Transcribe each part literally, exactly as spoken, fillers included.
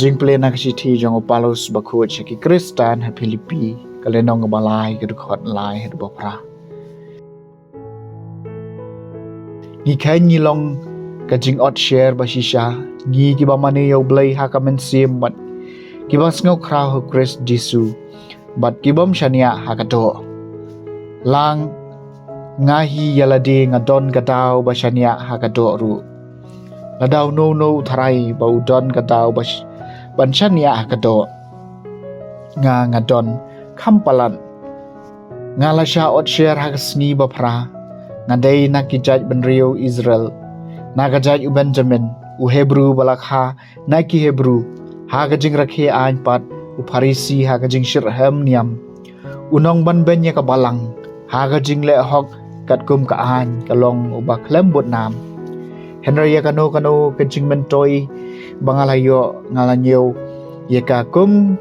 Jingpule na ka shithi jong u Paulus bakhuid sha ki Khristan ha Philippi, ka lynnong ba lai, ka dkhot lai haduh ba phra. Ngi kheiñ ngi long ka jingot sher ba shisha, ngi kiba mane ïa u Blei ha ka mynsiem bad kiba sngew khraw ha u Khrist Jisu, bad kibym shaniah ha ka doh. Lang nga hi ïa lade nga don ka daw ba shaniah ha ka doh ruh. Lada uno uno u tharai ba u don ka daw ba sh-, ban shaniah ha ka doh, nga nga don kham palat. Nga la shah ot sher ha ka sngi ba phra. Nga dei na ki jait bynriew Israel, na ka jait u Benjamin, u Hebru ba la kha na ki Hebru ha ka jingrakhe aiñ pat, u Pharisi ha ka jingshyrkhei niam, u nongbanbeiñ ïa ka balang ha ka jingleh hok katkum ka aiñ, ka long uba khlem bud nam. Hynrei ïa kano kano ka jingmyntoi ba nga la ïoh, nga la ñiew ïa ka kum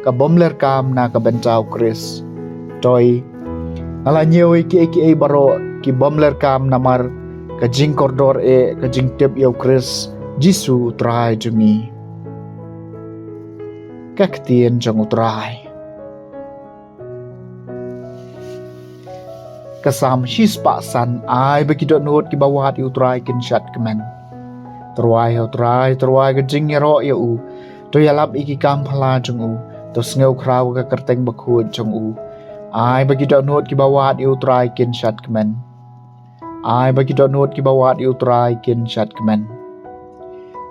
ka bym lyrkam na ka bynta u Khrist. Toi, nga la ñiew ïa kiei kiei baroh ki bym lyrkam namar ka jingkordor eh ka jingtip ïa u Khrist Jisu u Trai jong ngi. Ka ktien jong u Trai. Ka Salm shispah san. Ai ba ki dohnud kiba wad ïa u Trai kin shad kmen. To rwai ha u Trai, to rwai ka jingïaroh ïa u. To ïalap ïa ki kam phylla jong u. To sngew khraw ka kyrteng bakhuid jong u. Ai ba ki dohnud kiba wad ïa u Trai kin shad kmen. Ai ba ki dohnud kiba wad ïa u Trai kin shad kmen.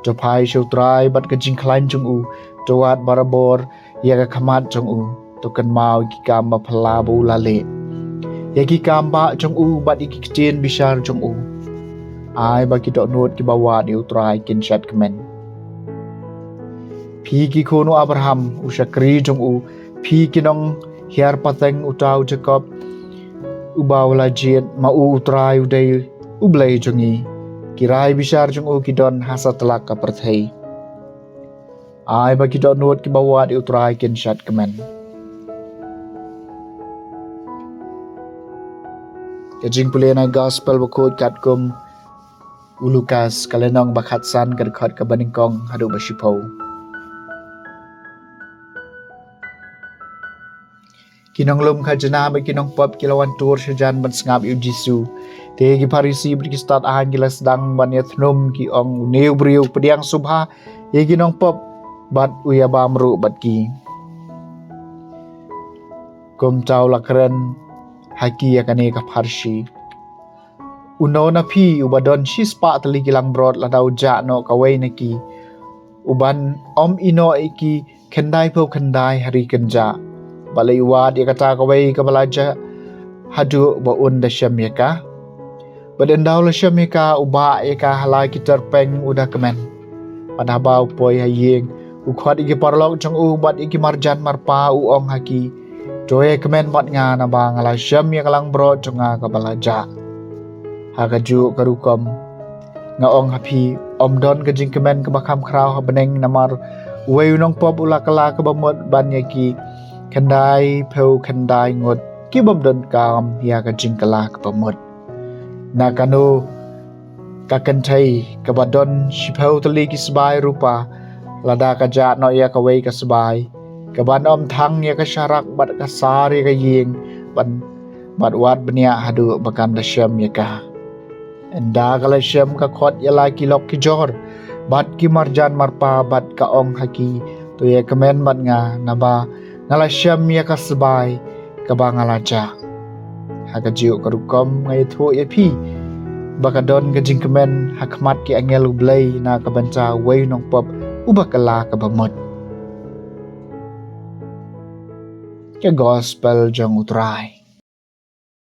To phai sha u Trai bad ka jingkhlaiñ jong u. To wad barabor ïa ka khmat jong u. To kynmaw ïa ki kam ba phylla ba u la leh, ïa ki kam bah jong u bad ïa ki ktien bishar jong u. Ai ba ki dohnud kiba wad ïa u Trai kin shad kmen. Phi ki khun u Abraham, u shakri jong u, phi ki nonghiar pateng uta u Jakob, uba u la jied, ma u u Trai u dei u Blei jong ngi. Ki rai bishar jong u ki don ha satlak ka pyrthei. Ai ba ki dohnud kiba wad ïa u Trai kin shad kmen. Ka jingpule na gospel bakhuid katkum u Lukas, ka lynnong ba khatsan, ka dkhot kaba nyngkong haduh ba shiphew. Ki nonglum khajna bad ki nongpop ki la wan tur shajan ban sngap ïa u Jisu. Te ki Pharisi bad ki stad aiñ ki la sdang ban ïathnum, ki ong, une u briew u pdiang sngewbha ïa ki nongpop bad u ïabam ruh bad ki. Kumta u la kren ha ki ïa kane ka pharshi. Uno na phi uba don shispah tylli ki langbrot, lada u jah noh kawei na ki, u ban ym ïehnoh ïa ki khyndaiphew khyndai ha ri kynjah, bad leit wad ïa kata kawei kaba la jah haduh ba un da shem ïa ka? Bad ynda u la shem ïa ka, u bah ïa ka ha la ki tyrpeng, u da kmen. Bad haba u poi ha ïing, u khot ïa ki paralok jong u bad ïa ki marjan marpa, u ong ha ki, to ïakmen bad nga, naba nga la shem ïa ka langbrot jong nga kaba la jah. Ha kajuh ka rukom, nga ong ha phi, ym don ka jingkmen kaba kham khraw ha bneng, namar uwei u nongpop u la kylla kaba mut ban ïa ki khyndaiphew khyndai ngut ki bym donkam ïa ka jingkylla kaba mut. Na kano ka kynthei kaba don shiphew tylli ki sbai rupa, lada ka jah noh ïa kawei ka sbai, ka ban ym thang ïa ka sharak bad ka sar ïa ka ïing, bad, bad wad bniah haduh ba kan da shem ïa ka? Ynda ka la shem, ka khot ïa la ki lok ki jor bad ki marjan marpa bad ka ong ha ki, to ïakmen bad nga, naba nga la shem ïa ka sbai kaba nga la jah. Ha kajuh ka rukom nga ïathuh ïa phi, ba ka don ka jingkmen ha khmat ki angel u Blei na ka bynta uwei u nongpop uba kylla kaba mut. Ka gospel jong u Trai.